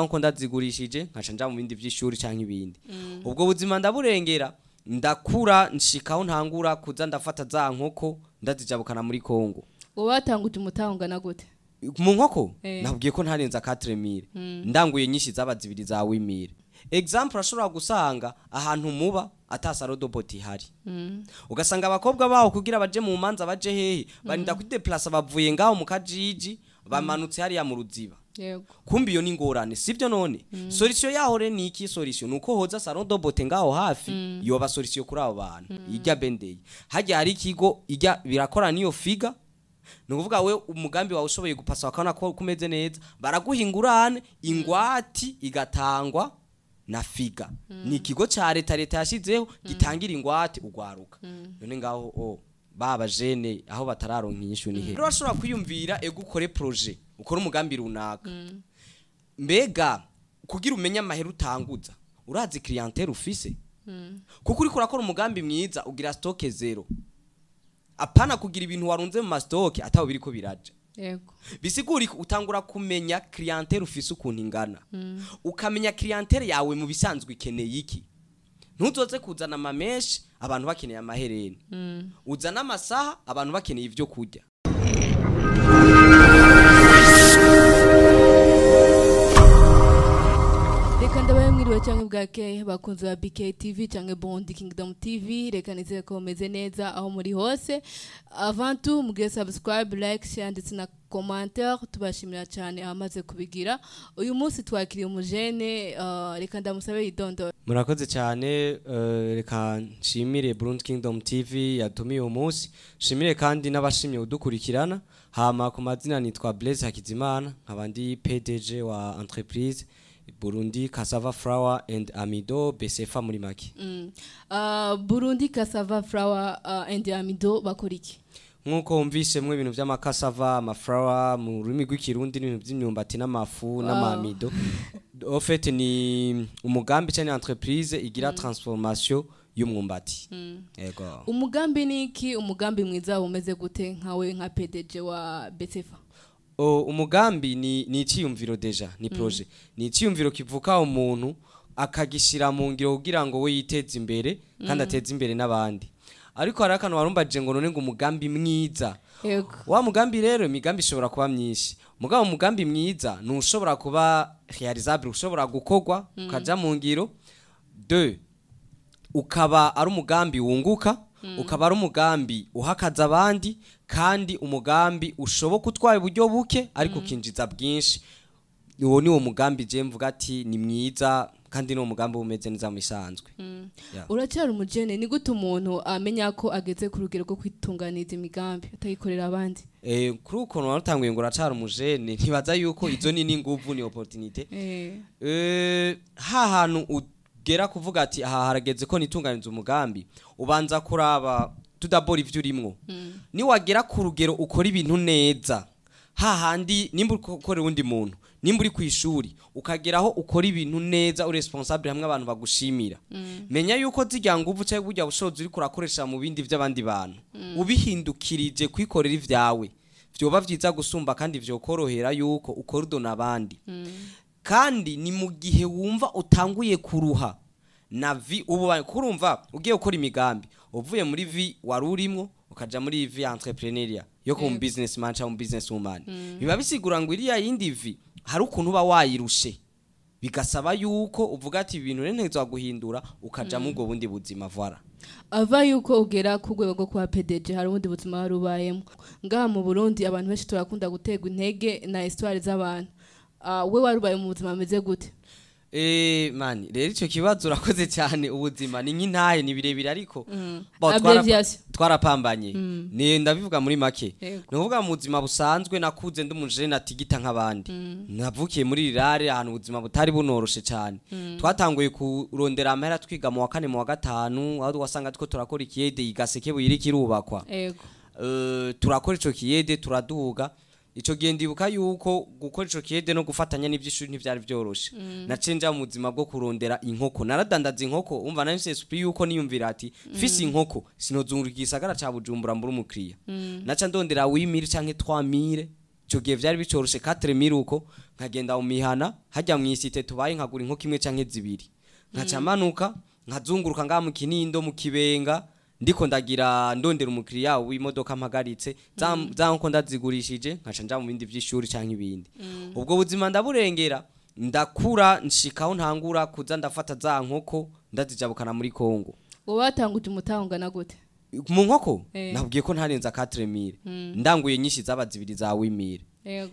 Nko ndazigurishije nkaca nja mu bindi vy'ishuri canke ibindi. Ubwo buzima ndaburengera, ndakura, nshikaho ntangura kuza ndafata za nkoko ndazijabukana muri Kongo. Wowe watanguje umutahe ungana gute? Mu nkoko nabwiye ko ntarenza 4000, ndanguye nyinshi zaba zibiri za 8000. Example, ashobora gusanga ahantu muba ata salon de beauté ihari, ugasanga abakobwa baho kugira baje mu manza, baje hehe, barinda kwideplasa, bavuye ngaho mu kajiji bamanutse hariya mu Ruziba. Kumbi iyo ni ingorane, sivyo? None solution yaho re ni iki? Solution nuko hoza salon de beauté ngaho hafi, yoba solution kuri abo bantu. Ijya bendeye hajya hari ikigo ijya birakora niyo figa. Ni ukuvuga we umugambi wawe ushoboye gupasa, bakabona ko kumeze neza, baraguha ingurane, ingwati igatangwa na figa. Ni ikigo ca leta, leta yashizeho gitangira ingwate ugwaruka. None ngaho o baba jene aho batararonka inyishu ni he? Rero bashobora kwiyumvira ego ukore projet, ukore umugambi runaka. Mbega kugira umenye amahera utanguza, urazi clientèle ufise? Kuko uriko urakora umugambi mwiza ugira stock zéro, apana kugira ibintu warunze mu ma stock ataho biriko biraja. Bisigura utangura kumenya clientèle ufise ukuntu ingana, ukamenya clientèle yawe mu bisanzwe ikeneye iki. Ntuzoze kuzana ama mèches abantu bakeneye amahereni, uzana amasaha abantu bakeneye ivyo kurya. Reka ndabaye mwiriwe cyangwa bwakeye, bakunzi ba BK TV cyangwa Bondi Kingdom TV. Reka nizere ko mumeze neza aho muri hose. Avant tout, mugire subscribe, like, share ndetse na commentaire. Tubashimira cyane abamaze kubigira. Uyu munsi twakiriye umujene, reka ndamusabe yidondora. Murakoze cyane. Reka nshimire Burundi Kingdom TV yatumiye uyu munsi, nshimire kandi n'abashimye udukurikirana. Hama ku mazina nitwa Blaise Hakizimana, nkaba ndi PDG wa entreprise Burundi Cassava Flour and Amido, BCFA muri make. Burundi Cassava Flour and Amido bakora iki? Nk'uko wumvisemwo ibintu vy'amakasava, ama flour mu rurimi rw'ikirundi n'ibintu vy'imyumbati n'amafu n'amamido. Au fait ni umugambi cyane, entreprise igira transformation y'umwumbati. Yego. Umugambi ni iki? Umugambi mwiza umeze gute nkawe nka PDG wa BCFA? O, umugambi ni iciyumviro, déjà ni projet, ni iciyumviro kivuka umuntu akagishira mu ngiro kugira ngo we yiteze imbere kandi ateze imbere n'abandi. Ariko hari akantu warumbaje ngo none ngo umugambi mwiza. Wa mugambi rero, imigambi ishobora kuba myinshi. Mugabo umugambi mwiza ntushobora kuba réalisable, ushobora gukorwa ukaja mu ngiro. Deux, ukaba ari umugambi wunguka, ukaba ari umugambi uhakaza abandi, kandi umugambi ushoboka utwaye uburyo buke ariko ukinjiza bwinshi. Uwo ni wo mugambi je mvuga ati ni mwiza, kandi ni umugambi umeze neza mu bisanzwe. Yeah. Uracyari umujene, ni gute umuntu amenya ko ageze ku rugero rwo kwitunganiza imigambi atayikorera abandi? Kuri ukuntu warutanguye ngo uracara umujene, ntibaza yuko izo ni n'inguvu, ni opportunité. Ha hantu ugera kuvuga ati aha harageze ko nitunganiza umugambi, ubanza kuraba tudabora ivyo urimwo. Niwagera ku rugero ukora ibintu neza, hahandi nimba uri gukorera uwundi muntu, nimba uri ku ishuri, ukageraho ukora ibintu neza, uri responsable hamwe abantu bagushimira, menya yuko zirya nguvu cyangwa burya bushobozi uriko urakoresha mu bindi vy'abandi bantu, ubihindukirije kwikorera ivyawe, vyoba vyiza gusumba kandi vyokorohera yuko ukora udona abandi. Kandi ni mu gihe wumva utanguye kuruha na vie ubu kurumva ugiye gukora imigambi, uvuye muri vie wari urimwo ukaja muri vie entrepreneuriat yo kuba businessman cyangwa business woman, biba bisigura ngo iriya yindi vie hari ukuntu uba wayirushe, bigasaba yuko uvuga ati ibintu rero ntegerezwa guhindura, ukaja mu ubwo bundi buzima, voilà. Ava yuko ugera ku rwego rwo kuba PDG, hari ubundi buzima wari ubayemo. Ngaha mu Burundi abantu benshi turakunda guterwa intege na histoire z'abantu. We wari ubaye mu buzima bumeze gute? Mani rero ico kibazo urakoze cyane. Ubuzima ni nk'intahe, ni birebire, ariko bo, Abbreviation. twarapambanye, ni ndabivuga muri make. Ni ukuvuga mu buzima busanzwe nakuze ndi umujene atigita nk'abandi. Navukiye muri rirare, ahantu ubuzima butari bunoroshe cyane. Twatanguye kurondera amahera twiga mu wa kane, mu wa gatanu, aho wasanga two turakora ikiyede igaseke buyiri kirubakwa. Turakora ico kiyede, turaduga. Ico gihe ndibuka yuko gukora ico kiyede no gufatanya n'ivy'ishuri ntivyari vyoroshe. Naciye nja mu buzima bwo kurondera inkoko, naradandaza inkoko. Umva, nari mfise esprit yuko niyumvira ati mfise inkoko sinozunguruka igisagara ca Bujumbura mbura umukiriya. Naca ndondera 8000 canke 3000, ico gihe vyari bicoroshe, 4000 uko. Nkagenda mu mihana hajya mu isite tubaye, nkagura inkoko imwe canke zibiri, nkaca manuka nkazunguruka ngaha mu Kinindo, mu Kibenga, ndiko ndagira ndondera umukiriya w'imodoka mpagaritse za nkoko. Ndazigurishije, nkaca nja mu bindi vy'ishuri canke ibindi. Ubwo buzima ndaburengera, ndakura, nshikaho ntangura kuza ndafata za nkoko ndazijabukana muri Kongo. Wowe watanguje umutahe ungana gute? Mu nkoko? Eh. Nabwiye ko ntarenza 4000. Ndanguye nyinshi zaba zibiri za 8000.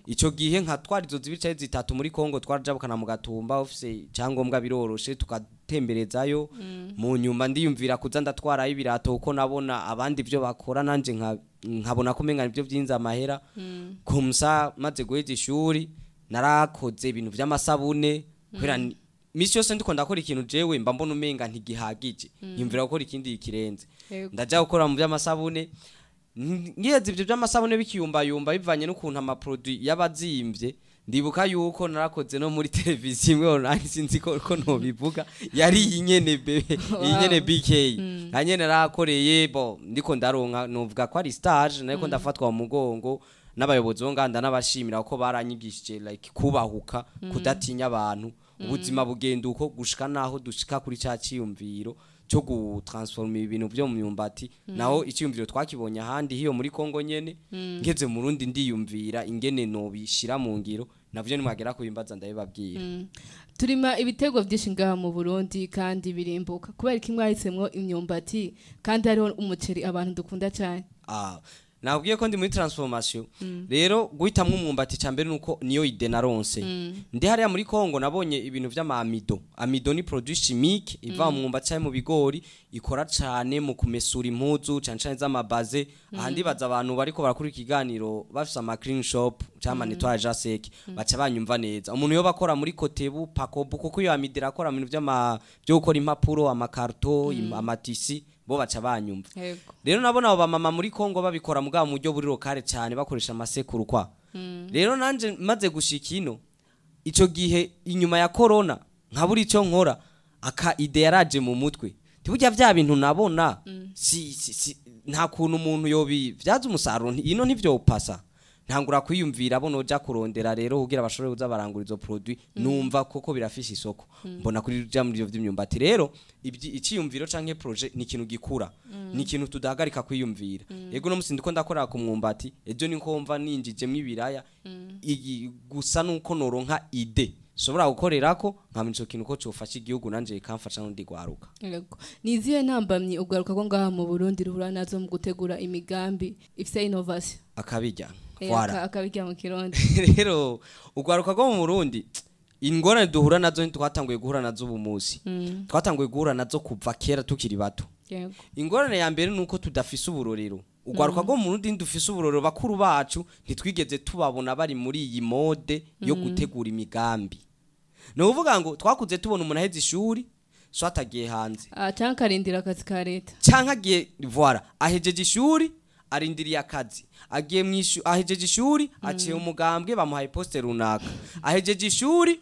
Ico gihe nkatwara izo zibiri canke zitatu muri Kongo. Twarajabukana mu Gatumba, ufise icyangombwa biroroshe, tugatemberezayo. Mu nyuma ndiyumvira kuza ndatwarayo ibirato, kuko nabona abandi ibyo bakora, nanje nkabona ko umenga nivyo vyinza amahera. Comme ça maze guheza ishuri narakoze ibintu vy'amasabune, kubera misi yose ndiko ndakora ikintu jewe mba mbona umenga ntigihagije, nyumvira gukora ikindi kirenze. Ndaja gukora mu by'amasabune. Ngiheza ibyo by'amasabune bikiyumbayumba bivanye n'ukuntu amaproduit y'abazimvye. Ndibuka yuko narakoze no muri televiziyo imwe online, sinzi ko nobivuga, yari iyi nyene bebe, iyi nyene BK nka nyene narakoreye. Bo ndiko ndaronka, novuga ko ari stage, nariko ndafatwa mu mugongo n'abayobozi bo nganda, n'abashimira ko baranyigishije like kubahuka, kudatinya abantu. Ubuzima bugenda uko gushika naho dushika kuri ca ciyumviro cyo gutransforma ibintu byo mu myumbati. Naho icyumviro twakibonye ahandi hiyo muri Kongo nyene. Ngeze mu Burundi ndiyumvira ingene nobishira mu ngiro, navyo nimwagera kubimbaza ndabibabwira. Turima ibitego byinshi ngaha mu Burundi kandi birimbuka. Kubera iki mwahisemwo imyumbati kandi hariho umuceri abantu dukunda cyane? Ah, nabwiye ko ndi muri transformation. Rero guhitamwo umwumbati, ca mbere nuko niyo idée naronse ndi hariya muri Kongo. Nabonye ibintu vy'ama amidon. Amidon ni produit chimique iva mu mwumbati canke mu bigori, ikora cane mu kumesura impuzu, cane cane z'amabaze. Aha ndibaza abantu bariko barakora ikiganiro bafise ama clean shop canke ama nettoyage à sec baca banyumva neza. Umuntu yo bakora muri Kotebu, Pakobu, kuko iyo amidon irakora mu bintu vy'ama byo gukora impapuro, amakarto, amatisi, bo baca banyumva. Rero nabona abo bamama muri Kongo babikora mugabo mu buryo buri locale cyane, bakoresha amasekuru kwa. Rero nanje maze gushika ino, ico gihe inyuma ya corona, nkabura ico nkora, aka idée yaraje mu mutwe, tiburya vya bintu nabona si nta kuntu umuntu yobi vyaza umusaruro ino ntivyopasa. Ntangura kwiyumvira abo noja kurondera rero kugira bashobore kuza barangura izo produit. Numva koko birafishe isoko, mbona kuri ja muri ivyo vy'imyumbati. Rero iciyumviro canke projet ni ikintu gikura, ni ikintu tudahagarika kwiyumvira. Yego, no musi ndiko ndakora ku mwumbati, ejo niko mva ninjijemwo ibiraya. Gusa nuko noronka idée shobora gukorerako, nkamenya ico kintu ko cofasha igihugu, nanje ikamfasha n'undi gwaruka. Yego. Ni izihe ntambamyi urwaruka rwo ngaha mu Burundi ruhura nazo mu gutegura imigambi ifise innovation? Akabijya. Voilà. Akabijya mu Kirundi. Rero urwaruka rwo mu Burundi, ingorane duhura nazo ntitwatanguye guhura nazo ubu munsi, twatanguye guhura nazo kuva kera tukiri bato. Ingorane ya mbere nuko tudafise uburorero. Urwaruka rwo mu Burundi ntidufise uburorero. Bakuru bacu ntitwigeze tubabona bari muri iyi mode yo gutegura imigambi. Ni ukuvuga ngo twakuze tubona umuntu aheze ishuri, so atagiye hanze Ah, canke akarindira akazi ka leta. Canke agiye, voilà, ahejeje ishuri arindiriye akazi, agiye mwishu, ahejeje ishuri aciye umugambwe bamuhaye poste runaka, ahejeje ishuri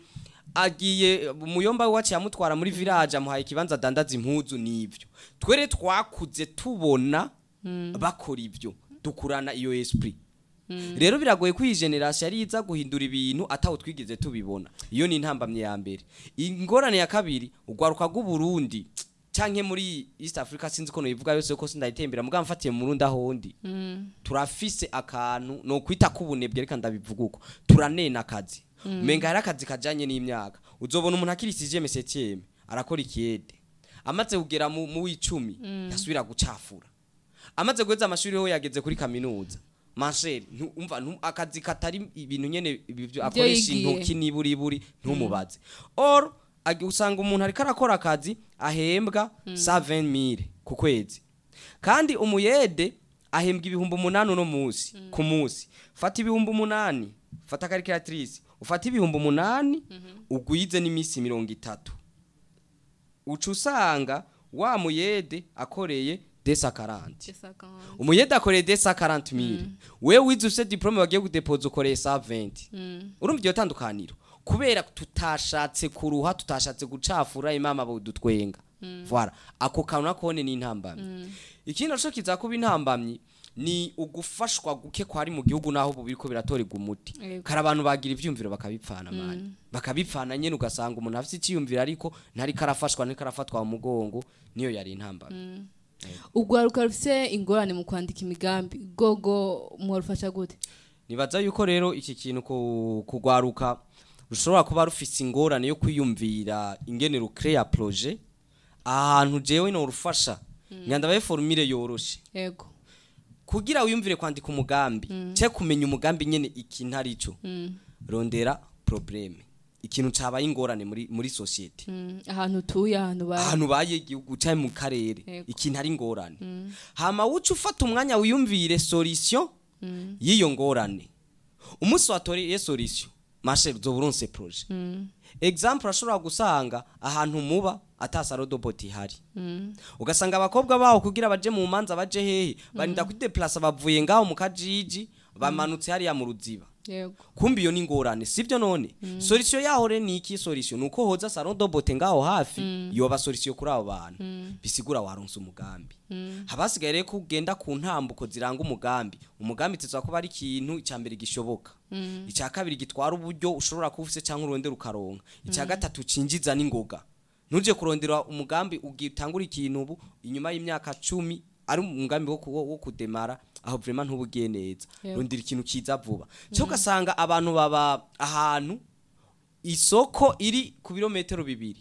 agiye muyomba wacu yamutwara muri village amuhaye ikibanza adandaza impuzu. Nivyo twere twakuze tubona bakora ivyo, dukurana iyo esprit. Rero biragoye ko iyi génération yari iza guhindura ibintu ataho twigeze tubibona. Iyo ni intambamye ya mbere. Ingorane ya kabiri, urwaruka rw'u Burundi canke muri East Africa, sinzi ko noyivuga yose ko sindayitembera, mugabo mfatiye mu Burundi ahondi, turafise akantu no kwita kubunebwe. Reka ndabivuga uko, turanena akazi. Umenga hari akazi kajanye n'imyaka. Uzobona umuntu akiri 6e, 7e arakora ikiyede, amaze kugera mu w'icumi ntasubira gucafura. Amaze guheza amashuri ho yageze kuri kaminuza, mansheri umva akazi katari ibintu nyene ibyo akoresha yigiye. Intoki niburiburi ntumubaze. Or usanga umuntu ariko arakora akazi ahembwa 120000 ku kwezi, kandi umuyede ahembwa 8000 uno munsi ku munsi. Fata 8000, fata calculatrice, ufata 8000 ugwize n'imisi 30, uca usanga wa muyede akoreye 240. Umuyede akoreye 240,000, wewe wize ufise diplôme wagiye kudepoza ukoreye 120. Urumva iryo tandukaniro? Kubera tutashatse kuruha, tutashatse gucafura, imama budutwenga. Voilà, ako kantu nakone ni intambamyi. Ikindi naco kiza kuba intambamyi Ni ugufashwa guke kwari mu gihugu, naho ubu biriko biratorerwa umuti. Kare abantu bagira ivyumviro bakabipfana, mani, bakabipfana nyene, ugasanga umuntu afite iciyumviro ariko ntariko arafashwa, ntariko arafatwa mu mugongo. Niyo yari intambamyi. Urwaruka rufise ingorane mu kwandika imigambi gogo, mwarufasha gute? Nibaza yuko rero iki kintu kugwaruka rushobora kuba rufise ingorane yo kwiyumvira ingene rucréa projet, ahantu jewe no rufasha nyandabaye formule yoroshe. Kugira wiyumvire kwandika umugambi cye, kumenya umugambi nyene ikintu ari cyo, rondera problème, ikintu cabaye ingorane muri société. Ahantu utuye, ahantu baye. Ahantu baye, igihugu cyangwa mu karere. Ikintu ari ingorane, hama wuce ufata umwanya wiyumvire solution y'iyo ngorane. Umunsi watoreye solution, mashe, uzoba uronse projet. Exemple, urashobora gusanga ahantu muba ata salon de beauté ihari, ugasanga abakobwa baho kugira baje mu manza, baje hehe, barinda kudéplaça, bavuye ngaho mu kajiji bamanutse hariya mu Ruziba. Kumbi iyo ni ingorane, sibyo? None solution yaho re ni iki? Solution nuko hoza salon de beauté ngaho hafi, yoba solution kuri abo bantu. Bisigura waronse umugambi. Habasigaye rero kugenda ku ntambuko ziranga umugambi. Umugambi tuza kuba ari ikintu icya mbere gishoboka, icya kabiri gitwara uburyo ushobora kuba ufise cyangwa urondera ukaronka, icya gatatu cinjiza n'ingoga. Ntuje kurondera umugambi ugitangura ikintu ubu, inyuma y'imyaka 10 ari umugambi wo kudémarra, aho vraiment ntubugiye neza. Rondera ikintu kiza vuba cyo ugasanga abantu baba ahantu isoko iri ku birometero 2,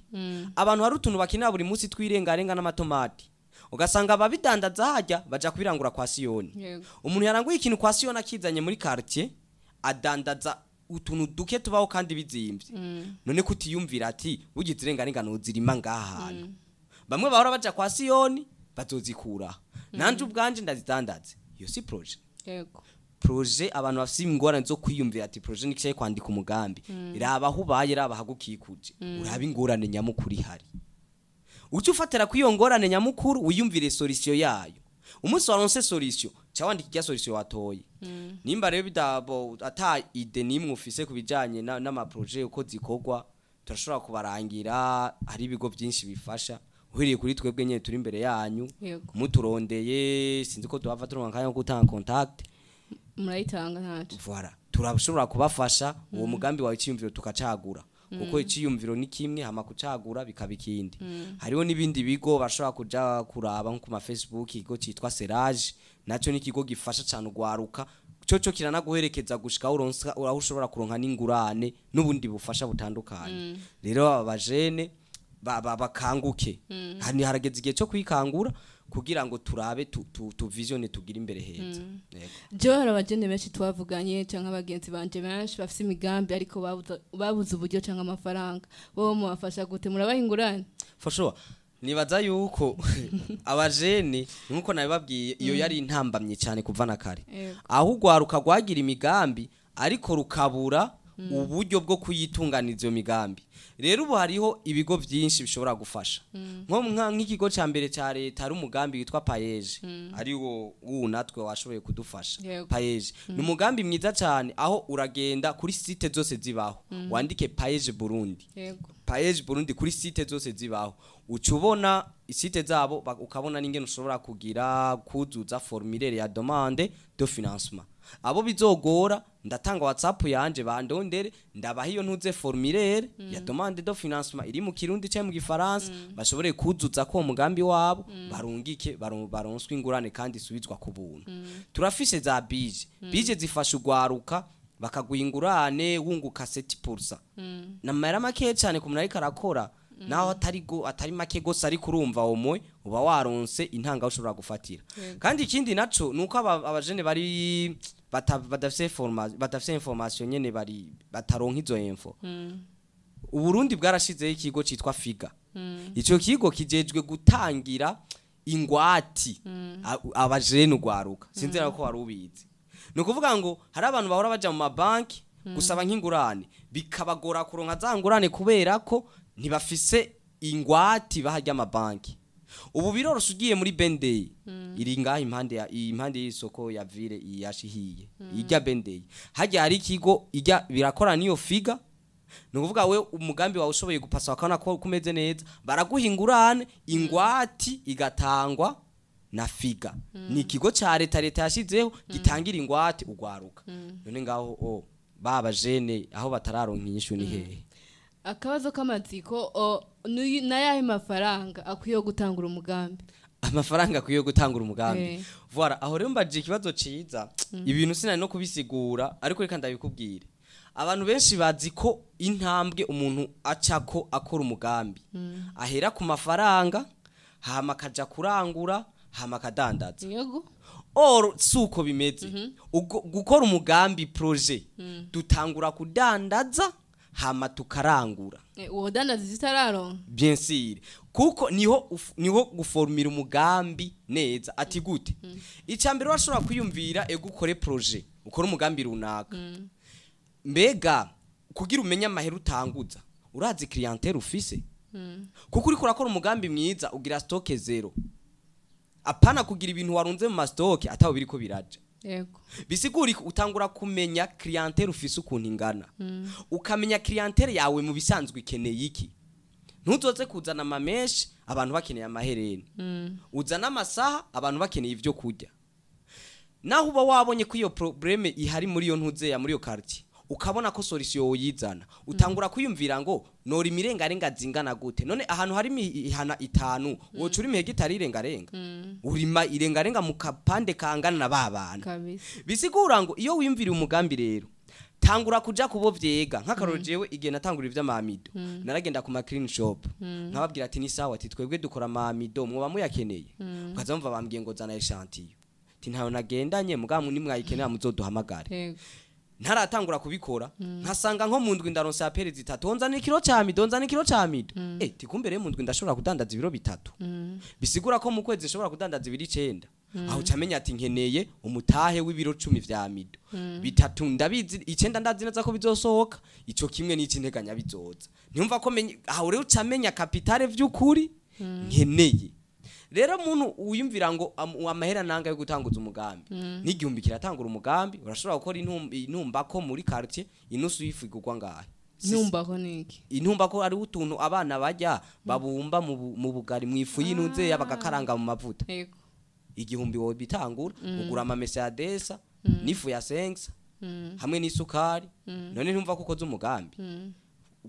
abantu hari utuntu bakenera buri munsi twirengarenga n'amatomati, ugasanga ababidandaza hajya baja kubirangura kwa Siyoni. Umuntu yaranguye ikintu kwa Siyoni akizanye muri quartier, adandaza utuntu duke tubaho kandi bizimvye. None kutiyumvira ati bugize irengarenga nozirima ngaha hantu, bamwe bahora baja kwa Siyoni bazozikura, nanje ubwanje ndazidandaze, iyo si projet? Projet, abantu bafise ingorane zo kwiyumvira ati projet ni kwandika umugambi, raba aho ubaye, raba ahagukikuje, uraba ingorane nyamukuru ihari, uca ufatira kuri iyo ngorane nyamukuru, wiyumvire solution yayo. Umunsi waronse solution, ca wandika irya solution watoye. Nimba rero bidabo ata idée nimwe ufise ku bijanye n'ama projet uko zikorwa, turashobora kubarangira. Hari ibigo byinshi bifasha, uhereye kuri twebwe nyene turi imbere yanyu. Muturondeye, sinzi ko tuhava turonka akanya ko gutanga contact. Murayitanga, ntaco. Voilà, turashobora kubafasha uwo mugambi wawe, icyiyumviro tukacagura, kuko icyiyumviro ni kimwe, hama kucagura bikaba ikindi. Hariho n'ibindi bigo bashobora kuja kuraba nko ku ma Facebook, ikigo citwa Serage, naco ni ikigo gifasha cyane ugwaruka. Cyo kiranaguherekeza gushika aho uronsa, aho ushobora kuronka n'ingurane n'ubundi bufasha butandukanye. Rero aba bajene bakanguke, hani harageze igihe cyo kwikangura kugira ngo turabe tu vision tugire imbere heza. Yego. Jewe hari abajene benshi twavuganye canke abagenzi banje benshi bafise imigambi ariko babuze uburyo canke amafaranga. Wowe mubafasha gute? Murabaha ingurane? For sure. Nibaza yuko abajene, nkuko nabibabwiye, iyo yari intambamye cyane kuva na kare, aho ugwaruka rwagira imigambi ariko rukabura uburyo bwo kuyitunganiza iyo migambi. Rero ubu hariho ibigo byinshi bishobora gufasha, nko nk'ikigo ca mbere ca leta, hari umugambi witwa PAEEJ, ari wo uwu natwe washoboye kudufasha. PAEEJ ni umugambi mwiza cyane, aho uragenda kuri site zose zibaho, wandike PAEEJ Burundi. PAEEJ Burundi kuri site zose zibaho, uca ubona site zabo, ukabona n'ingene ushobora kugira kuzuza formulaire ya demande de financement. Abo bizogora, ndatanga WhatsApp yanje, bandondere, ndabaha iyo ntuze formulaire ya demande de financement iri mu Kirundi cyangwa mu Gifaransa, bashobore kuzuza ko mugambi wabo, barungike, baronswe ingurane kandi isubizwa ku buntu. Turafise za BIJE. BIJE zifasha ugwaruka, bakaguha ingurane wunguka 7%, namahera make cyane ku muntu ariko arakora, naho atari go atari make gose, ariko urumva omwe uba waronse intanga ushobora gufatira. Kandi ikindi naco nuko abajene bari badafise formation, badafise information nyene, bari bataronka izo info. Uburundi bwarashizeho ikigo citwa FIGA. Ico kigo kijejwe gutangira ingwati abajene, ugwaruka. Sinzi ko wari ubizi. Ni ukuvuga ngo hari abantu bahora baja mu mabanki gusaba nk'ingurane, bikabagora kuronka za ngurane kubera ko ntibafise ingwati baharya amabanki. Ubu biroroshe, ugiye muri Bendey iri ngaha impande ya impande y'isoko ya ville yashihiye, ijya Bendey hajya hari ikigo ijya birakora niyo FIGA. Ni ukuvuga we umugambi wawe ushoboye gupasa, bakabona ko kumeze neza, baraguha ingurane, ingwati igatangwa. Na FIGA ni ikigo ca leta, leta yashizeho gitangira ingwate ugwaruka. None ngaho o baba jene aho batararonka inyishu ni hehe? Akabazo k'amatsiko, n'ayahe mafaranga akwiye gutangura umugambi? Amafaranga akwiye gutangura umugambi? Voilà, aho rero mbajije ikibazo ciza. Ibintu sinari no kubisigura, ariko reka ndabikubwire. Abantu benshi bazi ko intambwe umuntu acako akora umugambi ahera ku mafaranga, hama akaja kurangura, hama akadandaza. Or suko bimeze. Gukora umugambi, projet, dutangura kudandaza hama tukarangura. Uwo dandaza zitararonka? Bien sûr, kuko niho guformira umugambi neza. Ati gute? Icya mbere washobora kwiyumvira, ego, ukore projet, ukore umugambi runaka. Mbega kugira umenye amahera utanguza, urazi clientèle ufise? Kuko uriko urakora umugambi mwiza ugira stock zéro, apana kugira ibintu warunze mu ma stock ataho biriko biraja. Bisigura ko utangura kumenya clientèle ufise ukuntu ingana, ukamenya clientèle yawe mu bisanzwe ikeneye iki. Ntuzoze kuzana ama mèches abantu bakeneye amahereni, uzana amasaha abantu bakeneye ivyo kurya. Naho uba wabonye ko iyo problème ihari muri iyo ntuzeya, muri iyo quartier, ukabona ko solution woyizana, utangura kwiyumvira ngo nora imirengarenga zingana gute. None ahantu hari imihana itanu, woca urima hegitari irengarenga? Urima irengarenga mu kapande kangana na babana. Bisigura ngo iyo wiyumviriye umugambi rero, tangura kuja kubo vyega. Nk'akaroro, jewe igihe natangura ivy'ama amidon, naragenda ku ma clean shop, nkababwira ati: "Ni sawa," ati: "Twebwe dukora ama amidon, mwoba muyakeneye?" Ukaza mumva bambwiye ngo: "Zana échantillon." Ati: "Ntayo nagendanye, mugabo nimwayikenera muzoduhamagare." Ntaratangura kubikora, nkasanga nko mu ndwi ndaronse appels zitatu: "Nzana ikiro ca amidon, nzana ikiro ca amidon." Tikumbe rero mu ndwi ndashobora kudandaza ibiro 3, bisigura ko mu kwezi nshobora kudandaza ibiro 9. Aho ucamenya ati nkeneye umutahe w'ibiro 10 vya amidon. 3 ndabizi, 9 ndazi neza ko bizosohoka, ico kimwe n'iki nteganya bizoza. Niyumva ko menye aho rero ucamenya capital vy'ukuri nkeneye. Rero muntu wiyumvira ngo amahera nanga yo gutanguza umugambi, n'igihumbi kiratangura umugambi. Urashobora gukora intumbako muri quartier, inusu y'ifu igurwa ngahe? Ntumbako niki? Intumbako ari utuntu abana barya babumba mu bugari, mu ifu y'intuzeya, bagakaranga mu mavuta. 1000 wowe bitangura, ugura amamesa ya desa n'ifu ya senkisa hamwe n'isukari. None ntumva ko ukoze umugambi?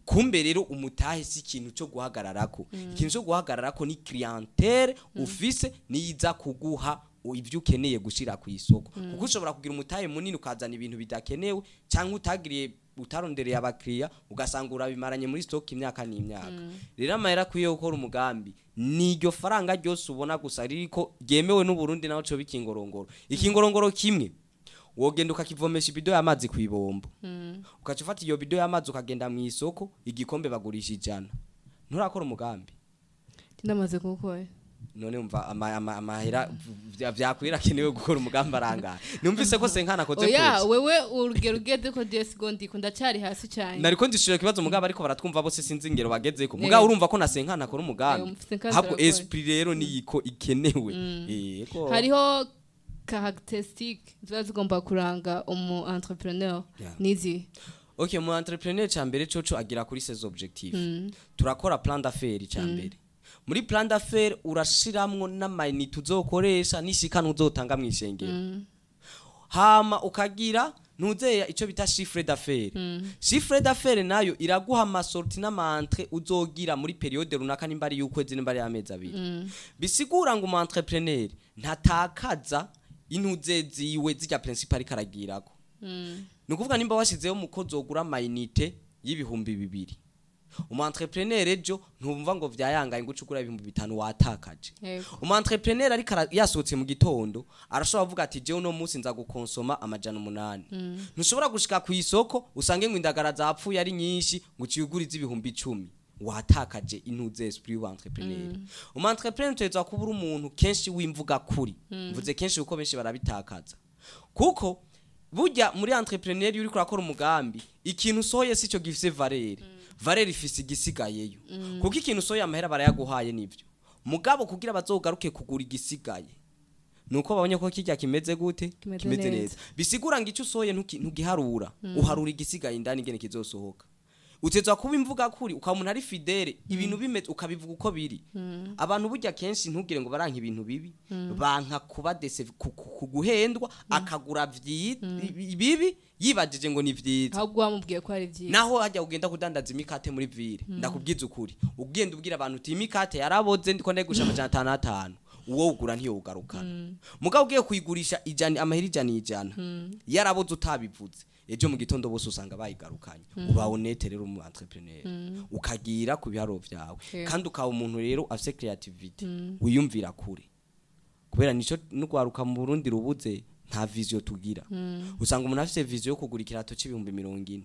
Kumbe rero umutahe si ikintu cyo guhagararako. Ikintu cyo guhagararako ni clientèle ufise, niyiza kuguha ibyo ukeneye gushira ku isoko. Kuko ushobora kugira umutahe munini ukazana ibintu bidakenewe, cyangwa utagiriye, utarondereye abakiriya, ugasanga urabimaranye muri stock imyaka n'imyaka. Rero amahera akwiye gukora umugambi ni iryo faranga ryose ubona gusa ririko ryemewe n'u Burundi, naho cyo bikingorongoro. Ikingorongoro kimwe wogenda ukakivomesha ibido y'amazi ku ibombo, ukaca ufata iyo bido y'amazi ukagenda mu isoko, igikombe bagurisha 100. Nturakora umugambi? Ndamaze kuwukora. None umva amahera vyakwira akenewe gukora umugambi arangaye? Numvise ko senkana akoze Oya. projet. Wewe urugero ugeze ko je segondi ko ndacyari hasi cyane. Nariko ndishura ikibazo, mugabo ariko baratwumva bose, sinzi ingero bagezeko. Mugabo urumva ko na senkana akora umugambi. Senkana Ahubwo arakora. esprit rero niyiko ikenewe, yego. Hariho caractéristique ziba zigomba kuranga umu entrepreneur? Nizi? Okay, mu entrepreneur ca mbere coco agira kuri ses objectifs. Turakora plan d'affaires. Ca mbere muri plan d'affaires urashiramwo n'ama unités uzokoresha n'ishikana uzotanga mw'ishengero, hama ukagira ntuzeya ico bita chiffre d'affaires. Chiffre d'affaires nayo iraguha ama sorties n'ama entrées uzogira muri période runaka, nimba ari y'ukwezi, nimba ari y'amezi 2. Bisigura ngo umu entrepreneur ntatakaza intuze ziwe zijya principal ariko aragirako. Ni ukuvuga nimba washyizeho umukozi wogura ama unités y'2000, umu entrepreneur ejo ntumva ngo vyayangaye ngo uce ugura 5000, watakaje. Umu entrepreneur ariko yasohotse mu gitondo arashobora kuvuga ati: "Jewe uno munsi nza gukonsoma 800." Ntushobora gushika ku isoko usange ngo indagara zapfuye ari nyinshi ngo uciye ugurize 10,000, watakaje intuze esprit y'ubu entrepreneur. Umu entrepreneur utegerezwa kuba uri umuntu kenshi w'imvuga kuri. Mvuze kenshi kuko benshi barabitakaza, kuko burya muri entrepreneur iyo uriko urakora umugambi, ikintu usohoye sico gifise valeur. Valeur ifise igisigayeyo, kuko ikintu usohoye amahera barayaguhaye nivyo, mugabo kugira bazogaruke kugura igisigaye nuko babonye ko kirya kimeze gute? Kimeze neza. Bisigura ngo icyo usohoye ntugiharura, uharura igisigaye indani ingene kizosohoka. Utezwa kuba imvuga kuri, ukaba umuntu ari fidèle, ibintu bimeze ukabivuga uko biri. Abantu burya kenshi, ntugire ngo baranka ibintu bibi, banka kuba déçu, guhendwa, akagura bibi yibajije ngo ni vyiza. Ahubwo wamubwiye ko ari byiza. Naho hajya ugenda kudandaza imikate muri ville, ndakubwiza ukuri, ugenda ubwira abantu uti imikate yaraboze, ndiko ndayigurisha 505, uwo ugura ntiyowugarukana. Mugabo ugiye kuyigurisha ijana, amahera ijana ijana, yaraboze utabivuze, ejo mu gitondo bose usanga bayigarukanye. Uba honnête rero mu entrepreneur, ukagira ku biharuro vyawe, kandi ukaba umuntu rero afise creativity, wiyumvira kure, kubera nico n'ugwaruka mu Burundi rubuze, nta vision tugira. Usanga umuntu afise vision yo kugura ikirato c'ibihumbi 40,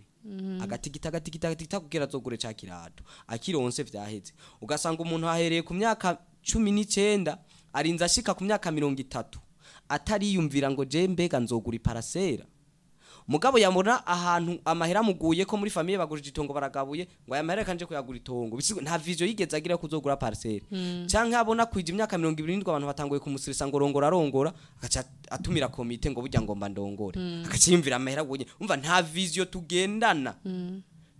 agatigita, agatigita, agatigita kugira azogure ca kirato, akironse vyaheze. Ugasanga umuntu ahereye ku myaka 19, arinze ashika ku myaka 30, atariyumvira ngo je mbega nzogura iparasera. Mugabo yamubona ahantu amahera amuguye ko muri famille bagurije itongo, baragabuye, ngo aya mahera kanje kuyagura itongo. Nta vision yigeze agira ko kuzogura parcelle. Canke abona kwija imyaka 27, abantu batanguye kumusirisa ngo rongora, rongora, agaca atumira komite ngo burya ngomba ndongore, agaca yumvira amahera aguye. Umva, nta vision tugendana,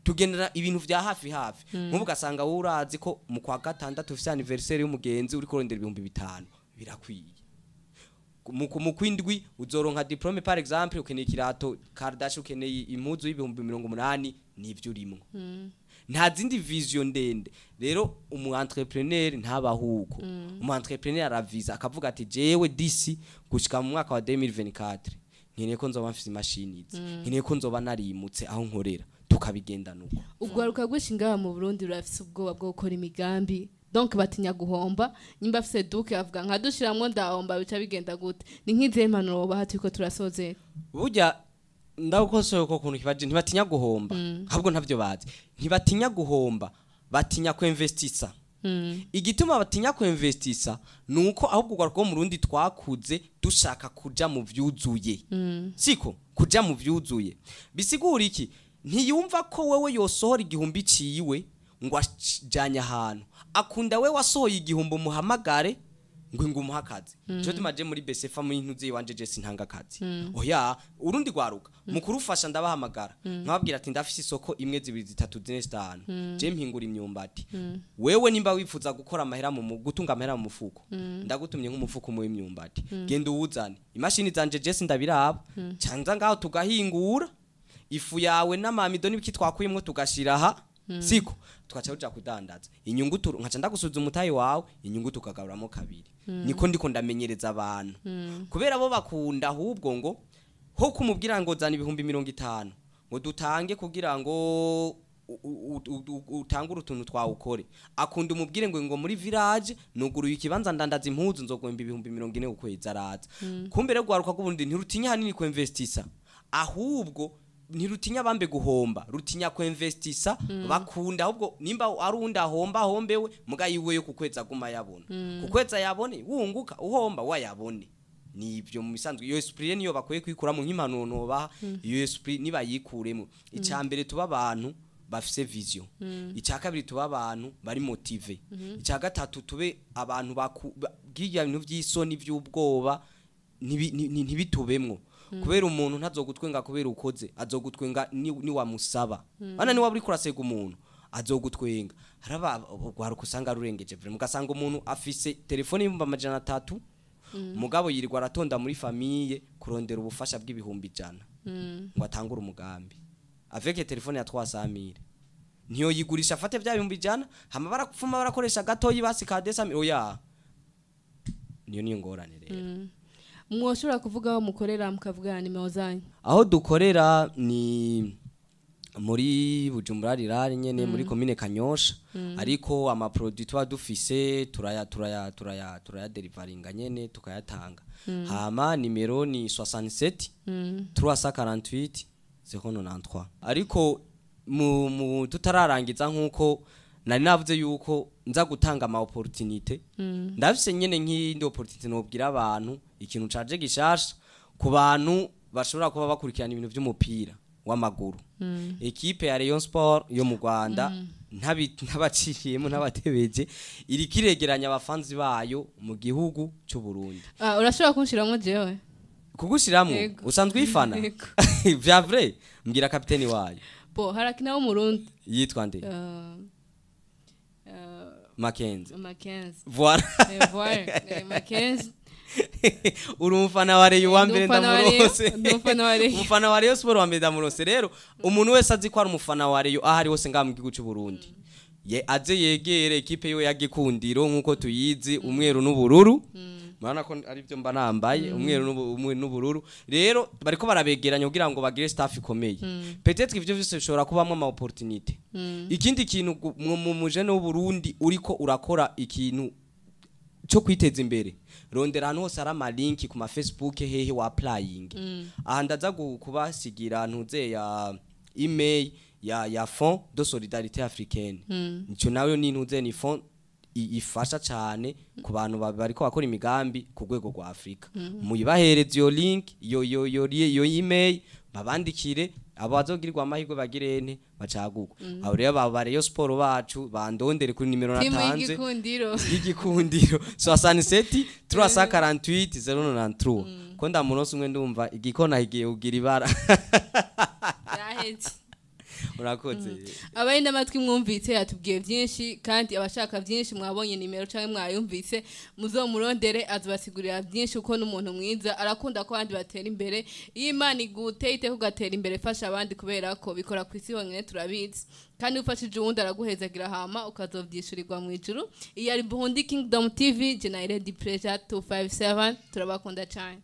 tugendana ibintu vya hafi hafi. Nk'ubu ugasanga wowe urazi ko mu kwa gatandatu ufise anniversaire y'umugenzi, uri kurondera 5000 birakwiye, mu kwindwi uzoronka diplôme par exemple, ukeneye ikirato Kardashian, ukeneye impuzu y'ibihumbi 80, nivyo urimwo. Nta zindi vision ndende. Rero umu entrepreneur ntabahuko, umu entrepreneur araviza, akavuga ati jewe d'ici gushika mu mwaka wa 2024 nkeneye ko nzoba mfise imashini izi, nkeneye ko nzoba narimutse aho nkorera, tukabigendana uko. Ugwaruka rwinshi ngaha mu Burundi rurafise ubwoba bwo gukora imigambi, donc batinya guhomba. Nimba afise duke, avuga nka dushiramwo ndahomba, bica bigenda gute? Ni nk'izihe mpanuro wobaha turiko turasozera? Burya ndagukosoye ko kuntu kibaje, ntibatinya guhomba, ahubwo ntavyo bazi. Ntibatinya guhomba, batinya kuinvestisa. Igituma batinya kuinvestisa nuko ahubwo ugwaruka rwo mu Burundi twakuze dushaka kuja mu vyuzuye. Siko kuja mu vyuzuye bisigura iki? Ntiyumva ko wewe yosohora igihumbi ciwe ngo ajanye ahantu akunda. We wasohoye igihumbi, umuhamagare ngo umuhe akazi. Cyo tumaje muri BCFA, muri ntuzi wanje, je sintanga akazi, oya. Urundi gwaruka mukuru ufasha, ndabahamagara nkababwira ati ndafise isoko imwe, zibiri, zitatu, zine, zitanu, je mpingura imyumbati. Wewe nimba wifuza gukora amahera mu gutunga amahera mu mufuko, ndagutumye nk'umufuko umwe w'imyumbati, genda uwuzane, imashini zanje je sindabiraba, canza ngaho tugahingura ifu yawe n'amamido n'ibiki twakuyemwo, tugashira aha, siko tukaca tuja kudandaza, inyungu nkaca ndagusubiza umutayi wawe, inyungu tukagaburamo kabiri. Niko ndiko ndamenyereza abantu, kubera bo bakunda ahubwo ngo ho kumubwira ngo zana 50,000 ngo dutange kugira ngo utangure utuntu twawukore, akunda umubwire ngo muri village nuguruye ikibanza, ndandaza impuzu, nzoguhemba 40,000 ukwezi, araza. Kumbe rero gwaruka rw'Uburundi ntirutinya hanini kuinvestisa, ahubwo ntirutinya bambe guhomba, rutinya kuinvestisa. Bakunda ahubwo nimba ari uwundi ahomba, ahombewe, muga yiwe yo kukwezi aguma yabona, kukwezi ayabone, wunguka uhomba wayabone. Nibyo mu bisanzwe. Iyo esprit niyo bakwiye kwikuramo. Nk'impanuro nobaha, iyo esprit nibayikuremo. Icya mbere, tuba abantu bafise vision. Icya kabiri, tuba abantu bari motivés. Icya gatatu, tube abantu bw'ibyo bintu by'isoni, by'ubwoba ntibitubemwo, kubera umuntu ntazogutwenga kubera ukoze, azogutwenga ni wamusaba bana, ni waba uriko urasega umuntu azogutwenga. Haraba rwaruka usanga rurengeje vraiment, ugasanga umuntu afise telefone y'300,000, mugabo yirirwa aratonda muri famille kurondera ubufasha bw'ibihumbi 100 ngo atangure umugambi avec telefone ya 300,000. Ntiyo yigurisha afate bya 100,000, hama barakufuma barakoresha gatoyi basi ka 200,000, oya. Niyo ngorane rero. Mwoshobora kuvuga aho mukorera, mukavuga nimero zanyu? Aho dukorera ni muri Bujumbura rirare nyene, muri commune Kanyosha, ariko ama produit tuba dufise turaya derivaringa nyene, tukayatanga. Hama nimero ni 67 348 093. Ariko mu tutararangiza, nkuko nari navuze yuko nza gutanga ama opportunité, ndafise nyene nk'indi opportunité nobwira abantu, ikintu caje gishasha ku bantu bashobora kuba bakurikirana ibintu vy'umupira w'amaguru, ekipe ya Rayon Sport yo mu Rwanda, ntabaciriyemo, ntabatebeje, iri kiregeranya abafanzi bayo mu gihugu cy'u Burundi. Ah, urashobora kunshiramwo jewe? Kugushiramwo? Yego. Usanzwe uyifana? Yego. Vya vrai? Mbwira kapiteni wayo. Bo harakina w'Umurundi. Yitwa nde? Mackenzie. Mackenzie. Voilà. Voilà, Mackenzie. Uri umufana wa Rayon wa mbere. Ndi umufana wa Rayon, Ndamurose. Ndi umufana wa Rayon. Umufana wa Rayon Sport wa mbere ndamurose. Rero umuntu wese azi ko ari umufana wa Rayon, aho ari hose ngaha mu gihugu cy'u Burundi, ye aze yegere ekipe yiwe ya Gikundiro nk'uko tuyizi, umweru n'ubururu. Murabona ko ari byo mba nambaye, umweru n'ubururu. Rero bariko barabegeranya kugira ngo bagire staff ikomeye. Peut-être ivyo vyose bishobora kubamwo ama opportunité. Ikindi kintu, mu mujene w'u Burundi uriko urakora ikintu cyo kwiteza imbere, rondera ahantu hose hari amalinki ku ma Facebook, hehe wa applying. Aha ndaza kubasigira ntuze ya email ya Fonds de solidarité africaine. Nico nayo ni ntuze, ni fond ifasha cyane ku bantu bariko bakora imigambi ku rwego rwa Afrika. Muyibahereze iyo link, iyo email, babandikire. Abo bazogirirwa amahirwe bagirene bacagurwa. Abo rero ba Rayon Sport bacu bandondere kuri nimero Timu natanze y'Igikundiro. Y'Igikundiro, 67 348 093. Ko ndamuronse umwe, ndumva igikona igiye kugira ibara. Yaheze. Urakoze. Abari n'amatwi mwumvise, yatubwiye byinshi, kandi abashaka byinshi mwabonye nimero cyangwa mwayumvise, muzomurondere azabasigurira byinshi, kuko n'umuntu mwiza, arakunda ko abandi batera imbere. Iyo Imana iguteye iteka ugatera imbere, fasha abandi, kubera ko bikora ku isi honyine, turabizi. Kandi ufashije uwundi araguhezagira, hama ukazovyishurirwa mu ijuru. Iyi ari Burundi Kingdom TV, General Pressure 257. Turabakunda cyane.